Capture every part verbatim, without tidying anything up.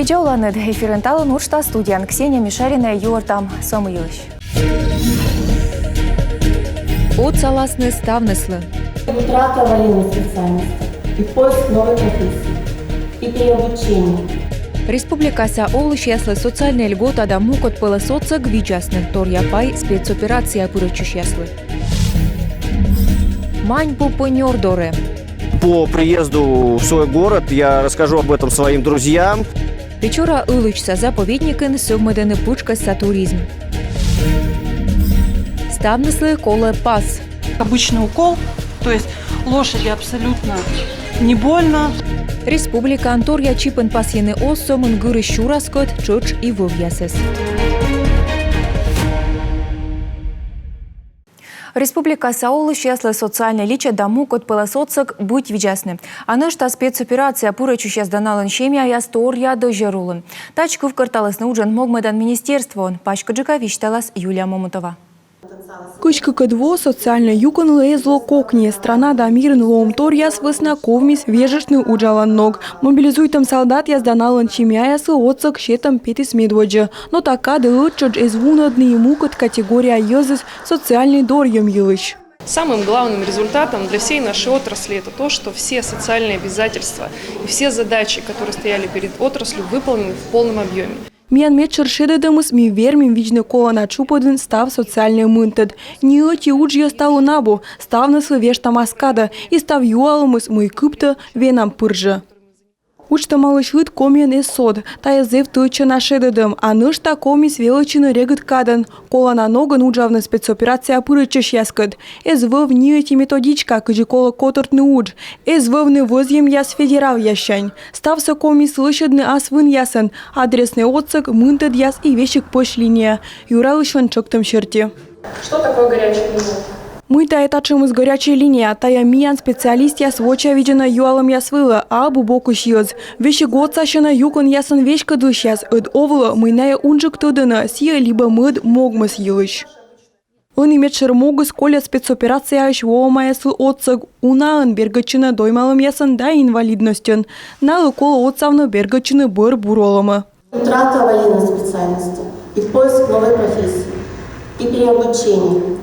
Видза оланныд! Эфирын «Талун» уджтас, студияын Ксения Мишарина. Юӧртам со мый йылысь. Отсаласны ставныслы. Утрата военной специальности и поиск новой профессии и переобучение. Республикаса олысьяслы социальнӧй льгота да мукӧд пӧлӧс отсӧг видзасны, торъя пай спецоперацияӧ пырӧдчысьяслы. Маньпупынёр дорӧ. По приезду в свой город я расскажу об этом своим друзьям. Печора-Илычса заповедникын сӧвмӧдӧны пытшкӧсса туризм. Ставныслы колӧ пас. Обычный укол, то есть лошади абсолютно не больно. Республикаын торъя чипӧн пасйӧны оз сӧмын гырысь сюраскӧд, тшӧтш и вӧвъясӧс. Республикаса олысьяслы социальнӧй личӧд да мукӧд пӧлӧс отсӧг быть видзасны. А нӧшта спецоперацияӧ пырӧдчысьяс да налӧн семьяяс торъя дӧзьӧр улын. Тадз кывкӧрталісны уджӧн могмӧдан министерствоын. Паськыдджыка висьталас Юлия Момотова. Кызь кыкӧд во социальнӧй юкӧнлы эз ло кокни. Страна да мирын лоӧмторъяс вӧсна ковмис вежыштны уджалан ног. Мобилизуйтӧм салдатъяс да налӧн семьяяслы отсӧг сетӧм петіс медводдзӧ. Но та кадӧ ӧттшӧтш эз вунӧдны и мукӧд категория йӧзыс социальнӧй дорйӧм йылысь. Самым главным результатом для всей нашей отрасли это то, что все социальные обязательства и все задачи, которые стояли перед отраслью, выполнены в полном объеме. Миян медшӧр шедӧдӧмыс — ми вермим видзны колана тшупӧдын став социальнӧй мынтӧд. Ни ӧти удж йӧз талун абу, ставныслы вештам ас кадӧ, и став юалӧмыс, мый кыптӧ, венам пыр жӧ. Уджтӧмалысь лыд Комиын эз сод, тайӧ зэв тӧдчана шедӧдӧм, а нӧшта ковмис велӧдчыны регыд кадӧн, колана ногӧн уджавны спецоперацияӧ пырӧдчысьяскӧд. Эз вӧв ни ӧти методичка, кыдзи колӧ котыртны удж, эз вӧвны вӧзйӧмъяс федералъяссянь. Ставсӧ ковмис лӧсьӧдны ас вынъясӧн: адреснӧй отсӧг, мынтӧдъяс и весиг пӧсь линия, юралысьлӧн тшӧктӧм серти. Что такое горячая линия? Мый тайӧ татшӧмыс горячая линия? Тайӧ миян специалистъяс вочавидзӧны юалӧмъяс вылӧ, а абу бокысь йӧз. Весиг отсасьӧны юкӧнъясӧн веськӧдлысьяс, ӧд овлӧ, мый найӧ унджык тӧдӧны сійӧ либӧ мӧд могмӧс йылысь. Ӧні медшӧр могыс кольӧ спецоперацияысь воӧмаяслы отсӧг: унаӧн бергӧдчыны доймалӧмъясӧн да инвалидностьӧн. Налы колӧ отсавны бергӧдчыны бӧр бур олӧмӧ. Утрата военной специальности и поиск новой профессии и переобучение.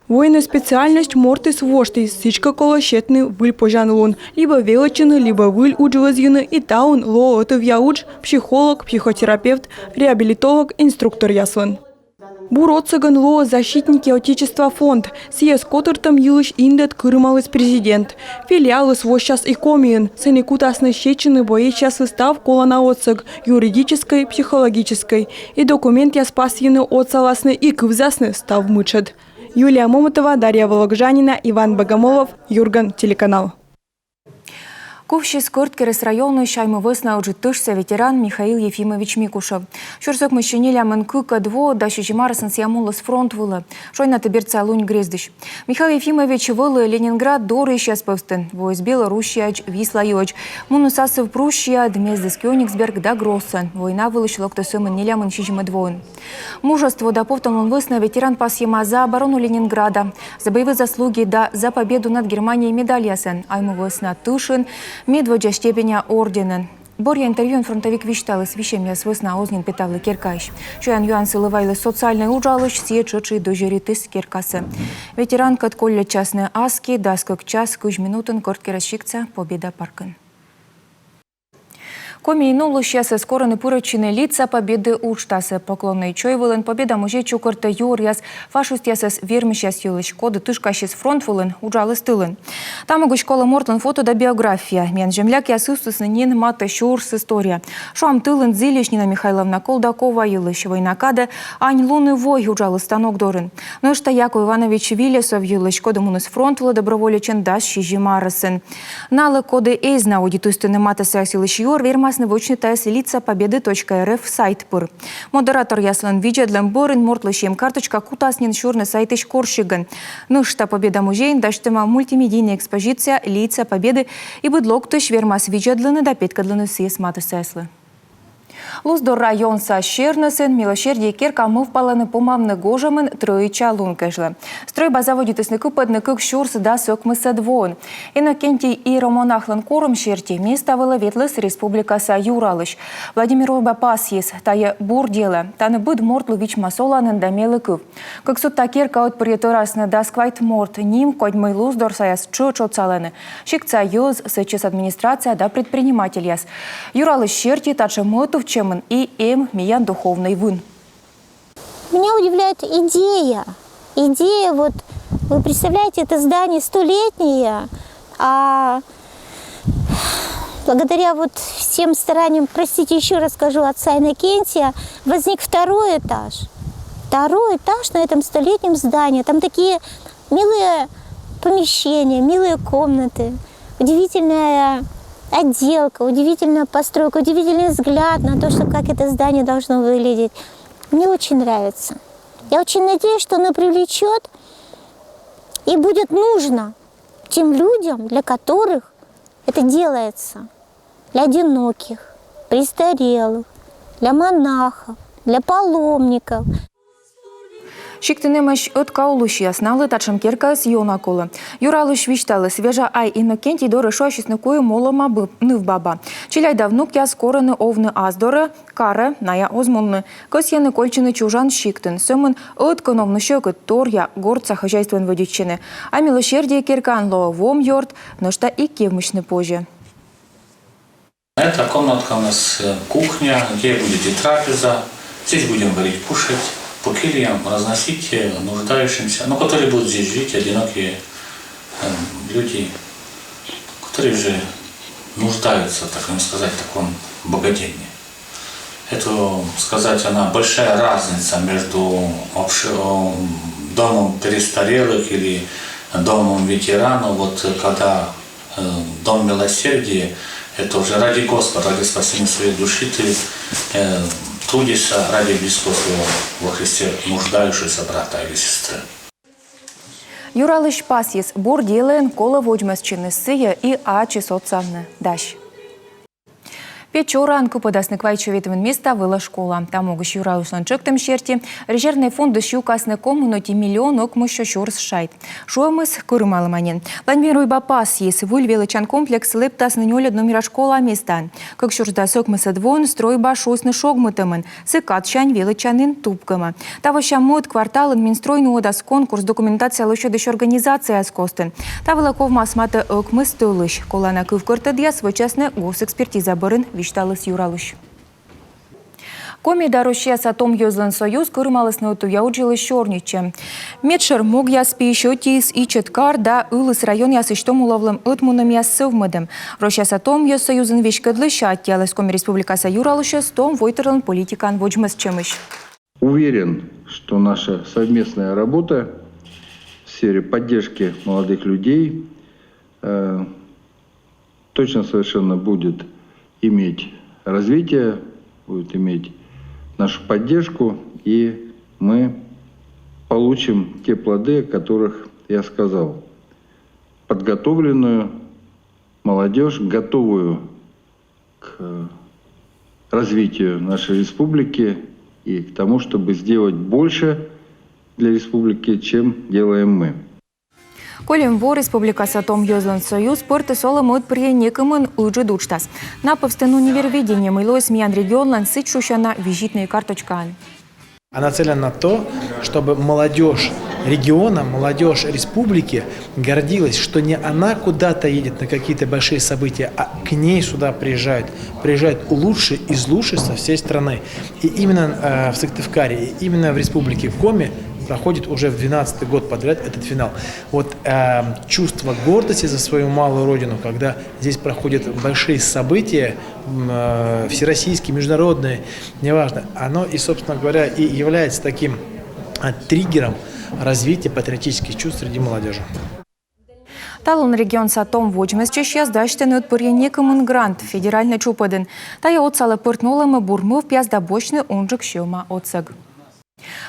Военнӧй специальность мортыс воштіс, сідзкӧ колӧ сетны выль позянлун: либӧ велӧдчыны, либӧ выль удж вӧзйыны. И таын лоӧ ӧтувъя удж психолог, психотерапевт, реабилитолог, инструкторъяслӧн. Бур отсӧгӧн лоӧ «Защитники Отечества» фонд. Сійӧс котыртӧм йылысь индӧд кырымаліс президент. Филиалыс воссяс и Комиын. Сэні кутасны сетчыны боечьяслы став колана отсӧг: юридическӧй, психологическӧй. И документъяс пасйыны отсаласны, и кывзасны став мытшӧд. Юлия Момотова, Дарья Вологжанина, Иван Богомолов, «Юрган» телеканал. Кувсис Кӧрткерӧс районысь Айму вӧсна Ыджыд тышса ветеран Михаил Ефимович Микушев. Сюрс ӧкмыссё нелямын кыкӧд воӧ да сизим арӧсӧн сійӧ муніс фронт вылӧ. Шойнатӧ бердса лунь грездысь. Михаил Ефимович вӧлі Ленинград дорйысьяс пӧвстын. Воис Белоруссияӧдз, Висла юӧдз. Муніс асыв Пруссияӧд, мездіс Кёнигсберг да Гроссен. Война вылысь локтӧ сӧмын нелямын сизимӧд воын. Мужество да повтӧмлун вӧсна ветеран пасйӧма «За оборону Ленинграда», «За боевые заслуги» да «За победу над Германией» медальясӧн, Айму вӧсна тышын медводдза степеня орденӧн. Бӧръя интервьюын фронтовик висьталіс, висьӧмъяс вӧсна оз нин петавлы керкаысь. Сёян-юан сылы вайліс социальнӧй уджалысь, сійӧ тшӧтш и дӧзьӧритіс керкасӧ. Ветеранкӧд колльӧдчасны аски дас кык час кызь минутын Кӧрткерӧс сиктса Победа паркын. Комиын олысьясӧс корӧны пырӧдчыны «Лица Победы» уджтасӧ. Поклоннӧй чой вылын Победа музей чукӧртӧ юӧръяс фашистъясӧс вермысьяс йылысь, коді тышкасис фронт вылын, уджаліс тылын. Та могысь колӧ мортлӧн фото да биография. Миян землякъяс ыстісны нин матӧ сюрс история. Шуам, тылын зільысь Нина Михайловна Колдакова йылысь. Война кадӧ ань лун и вой уджаліс станок дорын. Нӧшта Яков Иванович Вилесов йылысь, коді муніс фронт вылӧ доброволечӧн дас сизим арӧсӧн. Налы, коді эз на удит ыстыны матыссаыс йылысь юӧр, вермасны вӧчны тайӧс лицапобеды точка р ф сайт пыр. Модераторъяслӧн видзӧдлӧм бӧрын мортлы сиӧм карточка кутас нин сюрны сайтысь корсигӧн. Нӧшта Победа музейын дасьтӧма мультимедийнӧй экспозиция «Лица Победы», и быд локтысь вермас видзӧдлыны да петкӧдлыны сійӧс матыссаяслы. Луздор районса Сернӧсын милосердие керка мӧвпалӧны помавны гожӧмын Троица лун кежлӧ. Стрӧйба заводитісны кыпӧдны кык сюрс дас ӧкмысӧд воын. Иннокентий иеромонахлӧн корӧм серти, места вылӧ ветліс республикаса юралысь. Владимир Уйба пасйис: тайӧ бур делӧ, тані быд мортлы вичмас оланін да мелі кыв. Кык судта керка ӧтпырйӧ тӧрасны дас квайт морт. Нимкодь, мый Луздорсаяс тшӧтш отсалӧны. Сиктса йӧз, сэтчӧс администрация да предпринимательяс. Юралысь серти, татшӧм ӧтувтчӧмын и эм миян духовнӧй вын. Меня удивляет идея. Идея, вот, вы представляете, это здание столетнее, а благодаря вот всем стараниям, простите, еще раз скажу, отца Иннокентия, возник второй этаж. Второй этаж на этом столетнем здании. Там такие милые помещения, милые комнаты, удивительная отделка, удивительная постройка, удивительный взгляд на то, что, как это здание должно выглядеть. Мне очень нравится. Я очень надеюсь, что оно привлечет и будет нужно тем людям, для которых это делается. Для одиноких, престарелых, для монахов, для паломников. Сиктын эмӧсь ӧтка олысьяс, налы татшӧм керкаыс ёна колӧ. Юралысь висьталіс: вежа ай Иннокентий дорӧ шыасисны куим олӧма быв-, нывбаба. Челядь да внукъяс корӧны овны ас дорӧ, карӧ найӧ оз мунны. Кӧсйӧны кольччыны чужан сиктын. Сӧмын ӧткӧн овны сьӧкыд, торъя гортса хозяйствоӧн вӧдитчыны. А милосердие керкаын лоӧ вом ёрт, нӧшта и кевмысьны позьӧ. Эта комнатка у нас, э, кухня, где будет и трапеза. Здесь будем варить, кушать, по кельям разносить, э, нуждающимся, ну, которые будут здесь жить, одинокие, э, люди, которые же нуждаются, так вам сказать, в таком богадельне. Это, сказать, она большая разница между общ-, э, домом престарелых или домом ветеранов. Вот, э, когда, э, дом милосердия, это уже ради Господа, ради спасения своей души ты, э, трудишься ради близкого своего во Христе нуждающегося брата или сестры. Юралысь пасйис: бур делӧӧн колӧ водзмӧстчыны, сійӧ и ачыс отсавны дась. Печораын кыпӧдасны квайтсё ветымын места вылӧ школа. Та могысь юралысьлӧн тшӧктӧм серти, резервнӧй фондысь юкасны комын ӧти миллион ӧкмыссё сюрс шайт. Шуӧмыс кырымалӧма нин. Владимир Уйба пасйис: выль велӧдчан комплекс лэптасны нёльӧд номера школа местаын. Кык сюрс дас ӧкмысӧд воын стрӧйба шуисны шогмытӧмын, сы кадсянь велӧдчанін тупкӧма. Тавося мӧд кварталын Минстрой нуӧдас конкурс документация лӧсьӧдысь организацияяс костын. Та вылӧ ковмас матӧ ӧкмыс тӧлысь. Колана кывкӧртӧдъяс вӧчасны госэкспертиза бӧрын, висьталіс юралысь. Коми да Россияса том йӧзлӧн союз кырымалісны ӧтувъя удж йылысь сёрнитчӧм. Медшӧр могъяс пиысь ӧтиыс Ичӧт кар да Ылыс районъясысь томуловлӧм ӧтмунӧмъяс сӧвмӧдӧм. Россияса том йӧз союзын веськӧдлысь аттьӧаліс Коми Республикаса юралысьӧс том войтырлӧн политикаын водзмӧстчӧмысь. Уверен, что наша совместная работа в сфере поддержки молодых людей, э, точно совершенно будет иметь развитие, будет иметь нашу поддержку, и мы получим те плоды, о которых я сказал. Подготовленную молодежь, готовую к развитию нашей республики и к тому, чтобы сделать больше для республики, чем делаем мы. Кольӧм во республикаса том йӧзлӧн союз пӧртіс олӧмӧ ӧтпырйӧ некымын ыджыд уджтас. На пӧвстын «Универвидение», мый лоис миян регионлӧн сідз шусяна визитнӧй карточкаӧн. Она нацелена на то, чтобы молодежь региона, молодежь республики гордилась, что не она куда-то едет на какие-то большие события, а к ней сюда приезжают. Приезжают лучшие из лучших со всей страны. И именно, э, в Сыктывкаре, и именно в Республике Коми проходит уже в двенадцатый год подряд этот финал. Вот, э, чувство гордости за свою малую родину, когда здесь проходят большие события, м, э, всероссийские, международные, неважно, оно и, собственно говоря, и является таким, э, триггером развития патриотических чувств среди молодежи. Талун регионса том водзмӧстчысьяс дасьтӧны ӧтпырйӧ некымын грант федеральнӧй чупӧдын. Тайӧ отсалӧ пӧртны олӧмӧ бур мӧвпъяс да босьтны унджык сьӧма отсӧг.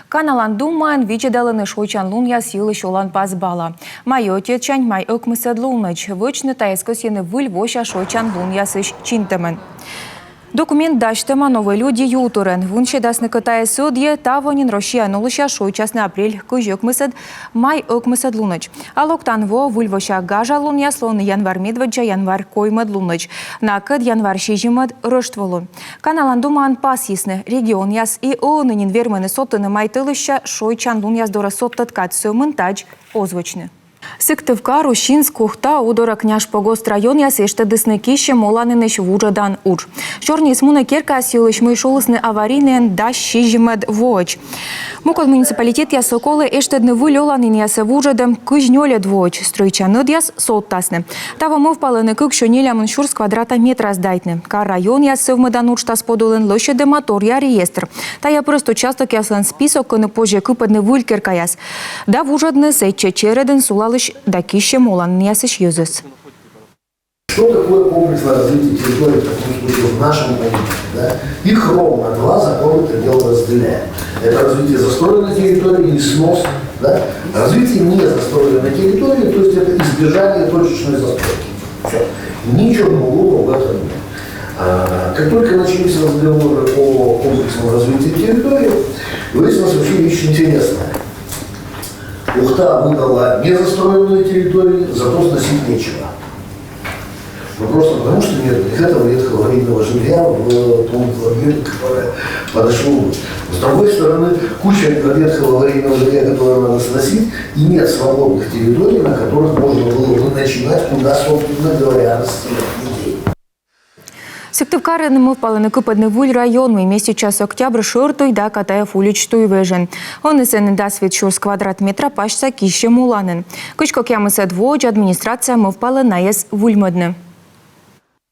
Каналан Думаын видзӧдалӧны шойччан лунъяс йылысь оланпас бала. Май ӧтиӧдсянь май ӧкмысӧд лунӧдз. Вӧчны тайӧс кӧсйӧны выль вося шойччан лунъясысь чинтӧмӧн. Документ дасьтӧма «Новые люди» ютырӧн. Вынсьӧдасны кӧ тайӧс ӧдйӧ, таво нин Россияын олысьяс шойччасны апрель кызь ӧкмысӧд, май ӧкмысӧд лунӧдз. А локтан во выльвося гажалунъяс лоӧны январь медводдза январь коймӧд лунӧдз. Накӧд январь сизимӧд Рӧштво лун. Каналан Думаын пасйисны: регионъяс и ӧні нин вермӧны содтыны май тӧлысся шойччан лунъяс дорӧ содтӧд кад. Сӧмын тадз оз вӧчны. Сыктывкар, Усинск, Ухта, Удора, Княжпогост районъяс эштӧдісны киссьӧм оланінысь вуджӧдан удж. Сёрниыс мунӧ керкаяс йылысь, мый шулісны аварийнӧйӧн дас сизимӧд воӧдз. Мукӧд муниципалитетъяслы колӧ эштӧдны выль оланінъясӧ вуджӧдӧм кызь нёльӧд воӧдз. Стрӧитчан ӧдъяс содтасны. Таво мӧвпалӧны кыксё нелямын сюрс квадрата метрас сдайтны. Кар-районъяс сӧвмӧдан уджтас подулын лӧсьӧдӧма торъя реестр. Тайӧ прӧст участокъяслӧн список, кӧні позьӧ кыпӧдны выль керкаяс да вуджӧдны сэтчӧ чередын сулалысь да киссьӧм оланінъясысь йӧзӧс. Что такое комплексное развитие территории, в таком случае, в нашем понимании, да? Их ровно два закона это дело разделяют. Это развитие застроенной территории и снос, да? Развитие незастроенной территории, то есть это избежание точечной застройки. Всё. Ничего нового в этом нет. А, как только начались разговоры о комплексном развитии территории, выяснилась вообще вещь интересная. Ухта выдала незастроенные территории, зато сносить нечего. Ну, просто потому, что нет, нет этого ветхого аварийного жилья в том объеме, которое подошло бы. С другой стороны, куча ветхого аварийного жилья, которое надо сносить, и нет свободных территорий, на которых можно было бы начинать, куда, собственно говоря, расселять людей. Сыктывкарын мӧвпалӧны кыпӧдны выль район, мый меститчас Октябрь шӧр туй да Катаев улич туйвежын. Ӧні сэн дас вит сюрс квадрат метра пасьтса киссьӧм оланін. Кызь кӧкъямысӧд воӧдз администрация мӧвпалӧ найӧс выльмӧдны.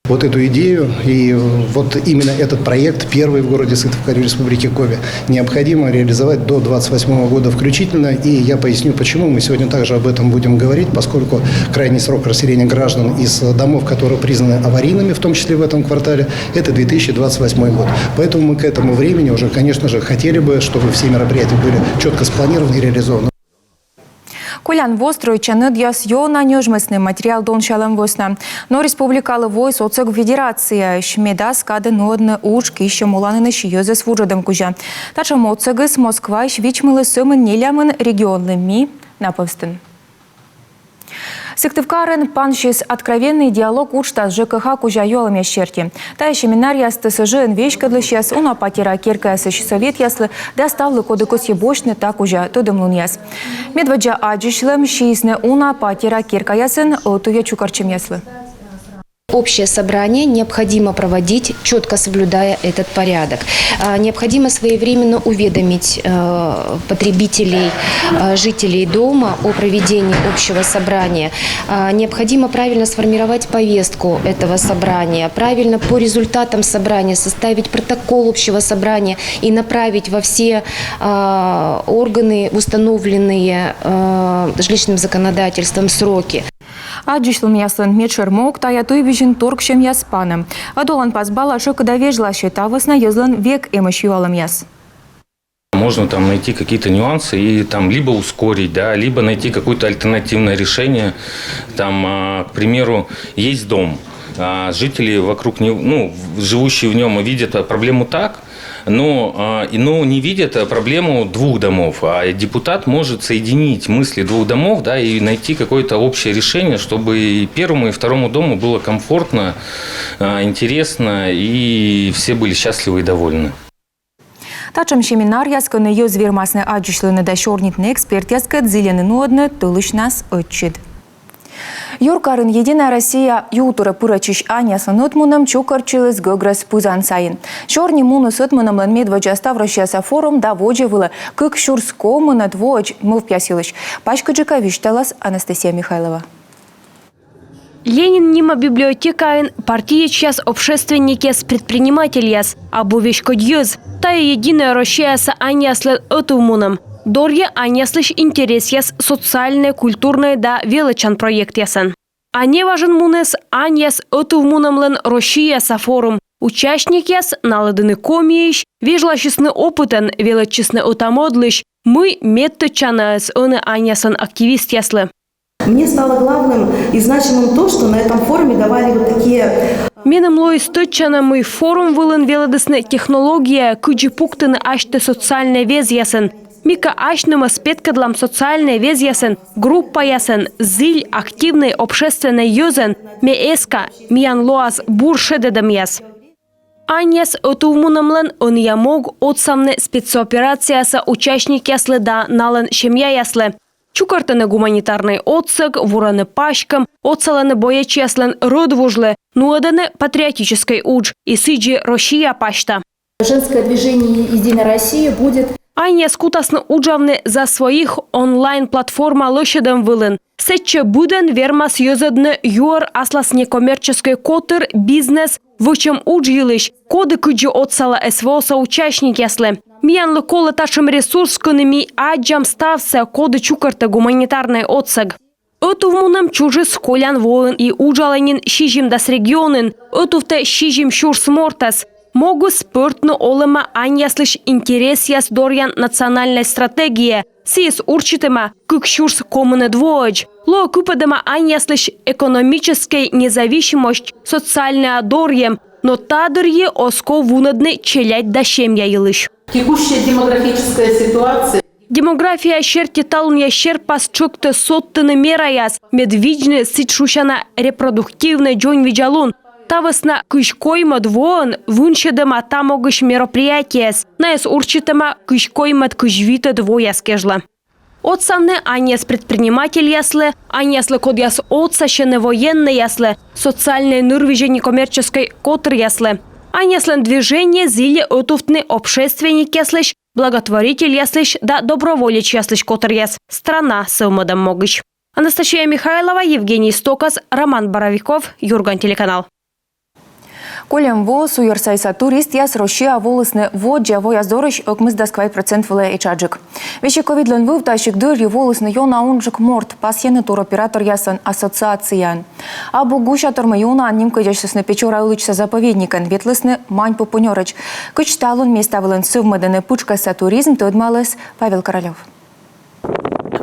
Вот эту идею и вот именно этот проект, первый в городе Сыктывкаре, в Республике Коми, необходимо реализовать до двадцать восьмого года включительно. И я поясню, почему. Мы сегодня также об этом будем говорить, поскольку крайний срок расселения граждан из домов, которые признаны аварийными, в том числе в этом квартале, это две тысячи двадцать восьмой год. Поэтому мы к этому времени уже, конечно же, хотели бы, чтобы все мероприятия были четко спланированы и реализованы. Колян во стрӧитчан ӧдъяс ёна нёжмисны материал донсялӧм вӧсна. Но республикалы воис отсӧг федерацияысь, медаз кадын нуӧдны удж киссьӧм оланінысь йӧзӧс вуджӧдӧм кузя. Татшӧм отсӧгыс Москваысь вичмыліс сӧмын нелямын регионлы. Ми на пӧвстын. Сыктывкарын пансис «Откровенный диалог» уджтас ЖКХ кузя юалӧмъяс серти. Тайӧ семинаръяс ТСЖ-ын веськӧдлысьяслы, уна патера керкаясысь советъяслы да ставлы, коді кӧсйӧ босьтны та кузя тӧдӧмлунъяс. Медводдза аддзысьлӧм сиисны уна патера керкаясын ӧтувъя чукӧртчӧмъяслы. Общее собрание необходимо проводить, четко соблюдая этот порядок. А, необходимо своевременно уведомить, э, потребителей, э, жителей дома о проведении общего собрания. А, необходимо правильно сформировать повестку этого собрания, правильно по результатам собрания составить протокол общего собрания и направить во все, а, органы, установленные, э, жилищным законодательством, сроки. Аддзысьлунъяслӧн медшӧр мог — тайӧ туйвизьын торксьӧмъяс панӧм. Ӧд оланпас бала тшӧкыда вежласьӧ, та вӧсна йӧзлӧн век эмӧсь юалӧмъяс. Можно там найти какие-то нюансы и там либо ускорить, да, либо найти какое-то альтернативное решение. Там, а, к примеру, есть дом, а, жители вокруг него, ну, в-, живущие в нем, видят, а, проблему так, но, а, и, но не видят, а, проблему двух домов. А депутат может соединить мысли двух домов, да, и найти какое-то общее решение, чтобы и первому, и второму дому было комфортно, а, интересно, и все были счастливы и довольны. Татшӧм семинаръяс, кӧні йӧз вермасны аддзысьлыны да сёрнитны экспертъяскӧд, зільӧны нуӧдны тӧлысьнас ӧтчыд. Юркарын «Единая Россия» ютырӧ пырӧдчысь аньяслӧн ӧтмунӧм чукӧртчыліс гӧгрӧс пызан сайын. Сёрни муніс ӧтмунӧмлӧн медводдза ставроссияса форум да водзӧ вылӧ кык сюрс комынӧд воӧдз мӧвпъяс йылысь. Паськыдджыка висьталас Анастасия Михайлова. Ленин нима библиотекаын партиечьяс, общественникъяс, предпринимательяс, абу веськодь йӧз. Тайӧ «Единая Россияса» аньяслӧн ӧтувмунӧм. Дорйӧ аньяслысь интересъяс социальнӧй, культурнӧй да велӧдчан проектъясӧн. А неважӧн муніс аньяс ӧтувмунӧмлӧн россияса форум. Участникъяс на лыдын Комиысь, вежласисны опытӧн, велӧдчисны ӧта-мӧдлысь, мый медтӧдчанаыс ӧні аньяслӧн активистъяслы. Мне стало главным и значимым то, что на этом форуме давали вот такие, э, Меным лоис тӧдчана, мый форум вылын велӧдісны технологияӧ, кыдзи пуктыны асьтӧ социальнӧй везъясын. Ми кӧ асьнымӧс петкӧдлам социальнӧй везъясын, группаясын, зіль, активнӧй общественнӧй йӧзӧн, ме эска, миян лоас бур шедӧдӧмъяс. Аньяс ӧтувмунӧмлӧн ӧнія мог — отсавны спецоперацияса участникъяслы да налӧн семьяяслы. Чукӧртӧны гуманитарнӧй отсӧг, вурӧны паськӧм, отсалӧны боечьяслӧн рӧдвужлы, нуӧдӧны патриотическӧй удж, и сідзи Россия пасьта. Женское движение «Единая Россия» будет. Аньяс кутасны уджавны «За своих» онлайн-платформа лӧсьӧдӧм вылын. Сэтчӧ быдӧн вермас йӧзӧдны юӧр аслас некоммерческӧй котыр, бизнес, вӧчӧм удж йылысь, коді кыдзи отсалӧ СВО-са участникъяслы. Миянлы колӧ татшӧм ресурс, кӧні ми аддзам ставсӧ, коді чукӧртӧ гуманитарнӧй отсӧг. Ӧтувмунӧм чужис колян воын и уджалӧ нин сизимдас регионын, ӧтувтӧ сизим сюрс мортӧс. Могыс — пӧртны олӧмӧ аньяслысь интересъяс дорйан национальнӧй стратегия. Сійӧс урчитӧма кык сюрс комынӧд воӧдз. Лоӧ кыпӧдӧма аньяслысь экономическӧй независимость, социальнӧя дорйӧм, но та дырйи оз ков вунӧдны челядь да семья йылысь. Текущая демографическая ситуация. Демография серти талунъя серпас тшӧктӧ содтыны мераяс, мед видзны сідз шусяна репродуктивнӧй дзоньвидзалун. Та вӧсна кызь коймӧд воын вынсьӧдӧма та могысь мероприятиеяс. Найӧс урчитӧма кызь коймӧд — кызь витӧд вояс кежлӧ. Отсавны аньяс предпринимательяслы, аньяслы, кодъяс отсасьӧны военнӧйяслы, социальнӧй нырвизя некоммерческӧй котыръяслы. Аньяслӧн движение зільӧ ӧтувтны общественникъяслысь, благотворительяслысь да доброволечьяслысь котыръяс страна сӧвмӧдӧм могысь. Анастасия Михайлова, Евгений Стокас, Роман Боровиков, «Юрган» телеканал. Кольӧм во суйӧрсайса туристъяс Россияӧ волісны воддза вояс дорысь ӧкмысдас квайт процент вылӧ этшаджык. Весиг ковидлӧн вывтасджык дырйи волісны ёна унджык морт, пасйӧны туроператоръяслӧн ассоциацияын. Абу гусятор, мый ёна нимкодясисны Печора-Ылыдзса заповедникӧн, ветлісны Маньпупунёрӧдз. Кыдз талун места вылын сӧвмӧдӧны пытшкӧсса туризм, тӧдмаліс Павел Королёв.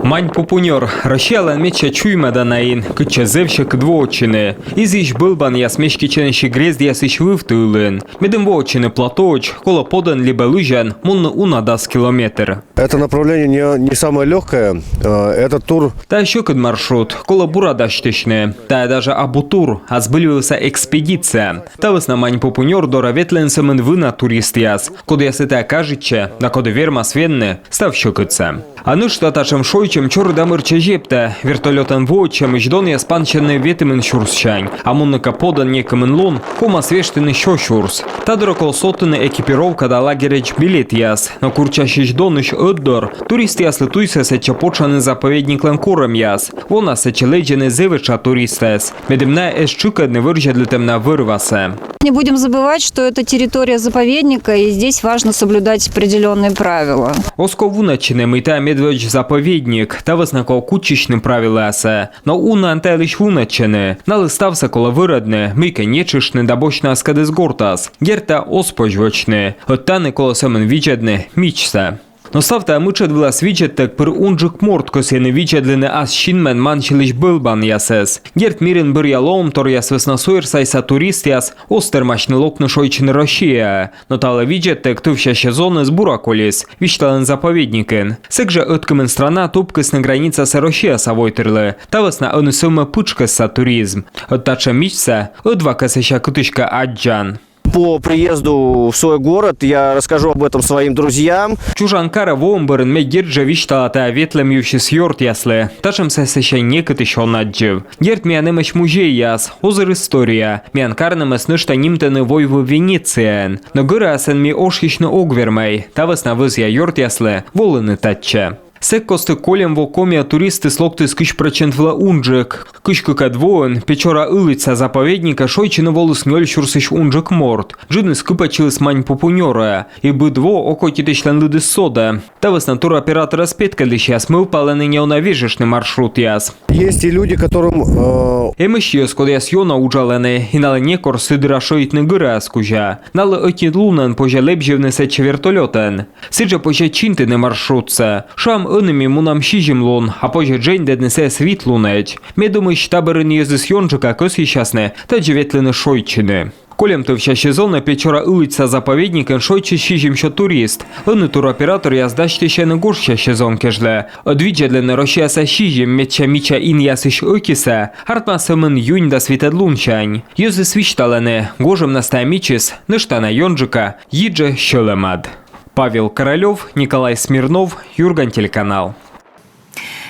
Маньпупунёр — Россиялӧн медся чуймӧдана ин, кытчӧ зэв сьӧкыд воӧдчыны. Изйысь бӧлбанъяс меститчӧны сикт-грездъясысь вывті ылын. Медым воӧдчыны платоӧдз, колӧ подӧн либӧ лызьӧн мунны уна дас километр. Это направление не, не самое лёгкое. Э, этот тур. Тайӧ сьӧкыд маршрут, колӧ бура дасьтысьны. Тайӧ даже абу тур, а збыльвывса экспедиция. Та вӧсна Маньпупунёр дорӧ ветлӧны сӧмын вына туристъяс, кодъяслы тайӧ кажитчӧ да коді вермас венны став сьӧкыдсӧ. А нӧшта татшӧм шойччӧм чорыда мырччӧ зептӧ. Вертолётӧн воӧдчӧмысь донъяс пансьӧны ветымын сюрссянь, а мунны кӧ подӧн некымын лун, ковмас вештыны сё сюрс. Та дорӧ колӧ содтыны экипировка да лагерӧдз билетъяс. Но курччасьысь донысь ӧтдор туристъяслы туйсӧ сэтчӧ потшӧны заповедниклӧн корӧмъяс. Вонас сэтчӧ лэдзӧны зэв этша туристӧс, медым найӧ эз тшыкӧдны вӧрзьӧдлытӧм на вӧр-васӧ. Не будем забывать, что это территория заповедника, и здесь важно соблюдать определённые правила. Оз ков вунӧдчыны, мый тайӧ медводз заповедник, та вӧсна колӧ кутчысьны правилӧясӧ. Но унаӧн та йылысь вунӧдчӧны. Налы ставсӧ колӧ вӧрӧдны, мыйкӧ нетшыштны да босьтны аскӧдыс гортас. Дерт, тайӧ оз позь вӧчны. Ӧд тані колӧ сӧмын видзӧдны мичсӧ. Но став тайӧ мытшӧд вылас видзӧдтӧг пыр унджык морт кӧсйӧны видзӧдлыны ас синмӧн мансилысь бӧлбанъясӧс. Дерт, мирын бӧръя лоӧмторъяс вӧсна суйӧрсайса туристъяс оз тэрмасьны локны шойччыны Россияӧ. Но та вылӧ видзӧдтӧг тӧвся сезоныс бура колис, висьталӧны заповедникын. Сэк жӧ ӧткымын страна тупкисны границасӧ Россияса войтырлы. Та вӧсна ӧні сӧвмӧ пытшкӧсса туризм. Ӧд татшӧм мичсӧ ӧдва кӧ сэсся кытыськӧ аддзан. По приезду в свой город я расскажу об этом своим друзьям. Чужан карӧ воӧм бӧрын ме дерт жӧ висьтала тайӧ ветлӧм йывсьыс ёртъяслы. Татшӧмсӧ сэсся некытысь он аддзыв. Дерт, миян эмӧсь музейяс, озыр история. Миян карнымӧс нӧшта нимтӧны войвыв Венецияӧн. Но гӧраясӧн ми ошйысьны ог вермӧй. Та вӧсна вӧзъя ёртъяслы волыны татчӧ. Сэк кості кольӧм во Комиӧ туристыс локтіс кызь прӧчент вылӧ унджык. Кызь кыкӧд воын Печора-Ылыдзса заповедникӧ шойччыны воліс нёль сюрсысь унджык морт. Джынйыс кыпӧдчыліс Маньпупунёрӧ. И быд во окотитысьлӧн лыдыс содӧ. Та вӧсна туроператоръяс петкӧдлысьяс мӧвпалӧны неуна вежыштны маршрутъяс. Есть и люди, которым, э... Эмӧсь йӧз, кодъяс ёна уджалӧны, и налы некор сы дыра шӧйтны гӧраяс кузя. Налы ӧтик лунӧн позьӧ лэбзьывны сэтчӧ вертолётӧн. Сідзжӧ позьӧ чинтыны маршрутсӧ. Шуам, Ӧні ми мунам сизим лун, а позьӧ дженьдӧдны сійӧс вит лунӧдз. Ме думысь, та бӧрын йӧзыс ёнджыка кӧсйысясны тадзи ветлыны шойччыны. Кольӧм тӧвся сезонӧ Печора Ылыдзса заповедникын шойччис сизимсё турист. Ӧні туроператоръяс дасьтысьӧны гожся сезон кежлӧ. Ӧд видзӧдлыны Россияса сизим медся мича инъясысь ӧтисӧ артмас сӧмын юнь дас витӧд лунсянь. Йӧзыс висьталӧны, гожӧмнас тайӧ мичыс нӧшта на ёнджыка, йиджӧ сьӧлӧмад. Павел Королёв, Николай Смирнов, Юрган телеканал.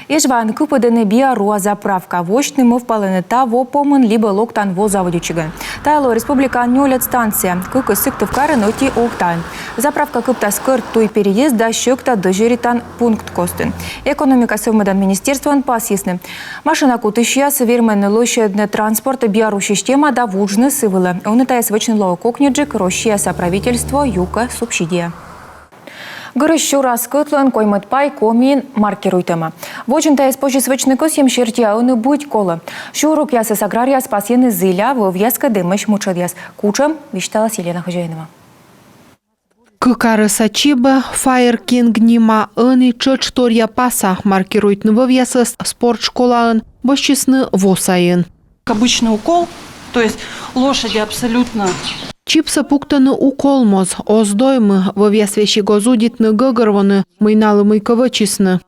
Эжваын кыпӧдӧны «Биаруа» заправка. Восьтыны мӧвпалӧны та во помын либӧ локтан во заводитчигӧн. Тайӧ лоӧ республикаын нёльӧд станция. Кыкыс Сыктывкарын, ӧти Ухтаын. Заправка кыптас Кӧрт туй переезд да Сьӧкта дӧзьӧритан пункт костын. Экономика сӧвмӧдан министерствоын пасйисны: машина кутысьяс вермӧны лӧсьӧдны транспорт «Биару» система да вуджны сы вылӧ. Ӧні тайӧс вӧчны лоӧ кокньыджык Россияса правительство юкӧ субсидия. Гырысь сюра скӧтлӧн коймӧд пай Комиын маркируйтӧма. Водзын тайӧс позис вӧчны кӧсйӧм серти, а ӧні быть колӧ. Сюрукъясӧс аграрийяс пасйӧны зіля, вӧвъяскӧд эмӧсь мытшӧдъяс. Кутшӧм, висьталас Елена Хозяинова. Кык арӧса чибӧ, «Файр Кинг» нима, ӧні тшӧтш торъя паса маркируйтны вӧвъясӧс спортшколаын босьтчисны во сайын. Обычный укол, то есть лошади абсолютно. Чипсӧ пуктӧны укол моз, оз доймы, вӧвъяс весиг оз удитны гӧгӧрвоны, мый налы мыйкӧ вӧчисны.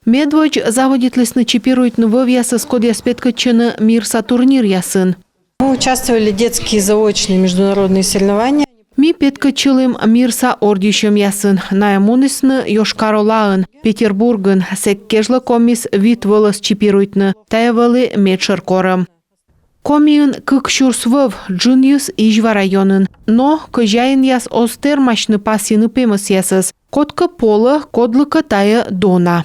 Медводз заводитлісны чипируйтны вӧвъясӧс, кодъяс петкӧдчӧны мирса турниръясын. Мы участвовали в детские заочные международные соревнования. Ми петкӧдчылім мирса ордйысьӧмъясын. Найӧ мунісны Йошкар-Олаын, Петербургын. Сэк кежлӧ ковмис вит вӧлӧс чипируйтны. Тайӧ вӧлі медшӧр корӧм. Комиын кык сюрс вӧв, джынйыс Изьва районын. Но кӧзяинъяс оз тэрмасьны пасйыны пемӧсъясӧс. Кодкӧ полӧ, кодлыкӧ тайӧ дона.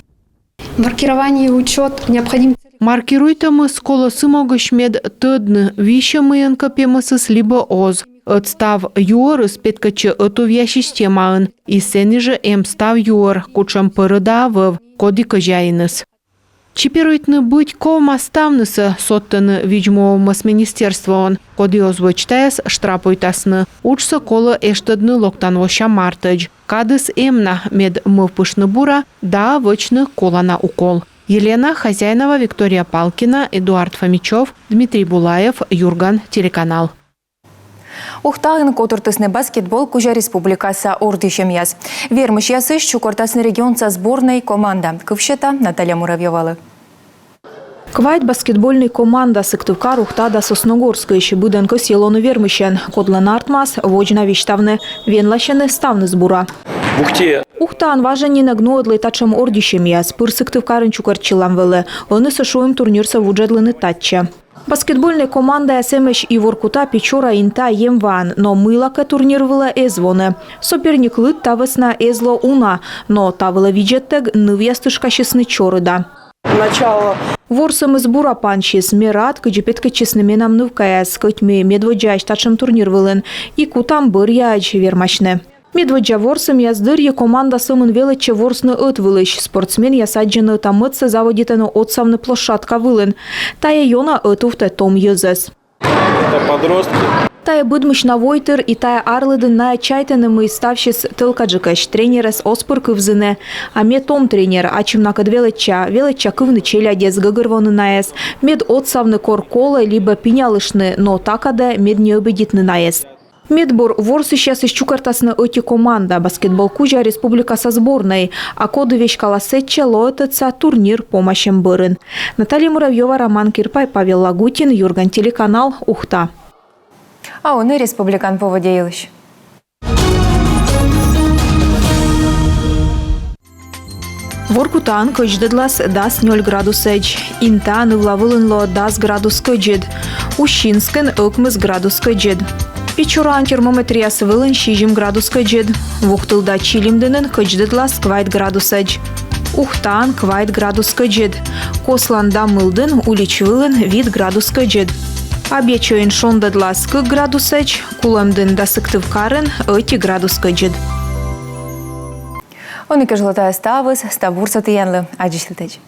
Маркирование и учёт необходим. Маркируйтӧмыс колӧ сы могысь, мед тӧдны, висьӧ мыйӧнкӧ пемӧсыс либӧ оз. Ӧд став юӧрыс петкӧдчӧ ӧтувъя системаын, и сэні жӧ эм став юӧр, кутшӧм пӧрӧда вӧв, коді кӧзяиныс. Чипируйтны быть ковмас ставнысӧ, содтӧны видз-му овмӧс министерствоын. Коді оз вӧч тайӧс, штрапуйтасны. Уджсӧ колӧ эштӧдны локтан вося мартӧдз. Кадыс эм на, мед мӧвпыштны бура да вӧчны колана укол. Елена Хозяинова, Виктория Палкина, Эдуард Фомичёв, Дмитрий Булаев, Юрган телеканал. Ухтаын котыртісны баскетбол кузя республикаса ордйысьӧмъяс. Вермысьясысь чукӧртасны регионса сборнӧй команда. Кыв сета Наталья Муравьёвалы. Квайт баскетбольнӧй команда Сыктывкар, Ухта да Сосногорскысь. Быдӧн кӧсйӧ лоны вермысьӧн. Кодлӧн артмас, водз на висьтавны. Венласьӧны ставныс бура. В Ухте. Ухтаын важӧн нин эг нуӧдлӧй татшӧм ордйысьӧмъяс. Пыр Сыктывкарын чукӧртчылам вӧлі. Ӧнісӧ шуим турнирсӧ вуджӧдлыны татчӧ. Баскетбольнӧй командаяс эмӧсь и Воркута, Печора, Инта, Емваын, но мыйлакӧ турнир вылӧ эз воны. Соперник лыд та вӧсна эз ло уна, но та вылӧ видзӧдтӧг нывъяс тышкасисны чорыда. Начало. Ворсӧмыс бура пансис, ме рад, кыдзи петкӧдчисны менам нывкаяс, кӧть ми медводдзаӧсь татшӧм турнир вылын, и кутам бӧръяӧдз вермасьны. Медводдза ворсӧмъяс дырйи команда сӧмын велӧдчӧ ворсны ӧтвылысь. Спортсменъяс аддзӧны ӧта-мӧдсӧ, заводитӧны отсавны площадка вылын. Тайӧ ёна ӧтувтӧ том йӧзӧс. Это подростки. Тайӧ быдмысь на войтыр, и тайӧ арлыдын найӧ чайтӧны, мый ставсьыс тӧлкаджыкӧсь, тренерӧс оз пыр кывзыны. А ме том тренер, ачым накӧд велӧдча, велӧдча кывны челядьӧс, гӧгӧрвоны найӧс, мед отсавны кор колӧ, либӧ пинялыштны, но та кадӧ мед не ӧбидитны найӧс. Медбур ворсысьясысь чукӧртасны ӧти команда, баскетбол кузя республикаса сборнӧй, а коді веськалас сэтчӧ, лоӧ тӧдса турнир помасьӧм бӧрын. Наталья Муравьёва, Роман Кирпай, Павел Лагутин, Юрган телеканал, Ухта. А ӧні республикаын поводдя йылысь. Воркутаын кӧдздӧдлас дас нёль градусӧдз, Интаын ывла вылын лоӧ дас градус кӧдзыд, Усинскын ӧкмыс градус кӧдзыд. Печораын термометръяс вылын сизим градус кӧдзыд, Вуктыл да Чилимдінын кӧдздӧдлас квайт градусӧдз. Ухтаын квайт градус кӧдзыд, Кослан да Мылдін улич вылын вит градус кӧдзыд. Абъячойын шондӧдлас кык градусӧдз, Кулӧмдін да Сыктывкарын ӧти градус кӧдзыд. Ӧні кежлӧ тайӧ ставыс, став бурсӧ тіянлы, аддзысьлытӧдз.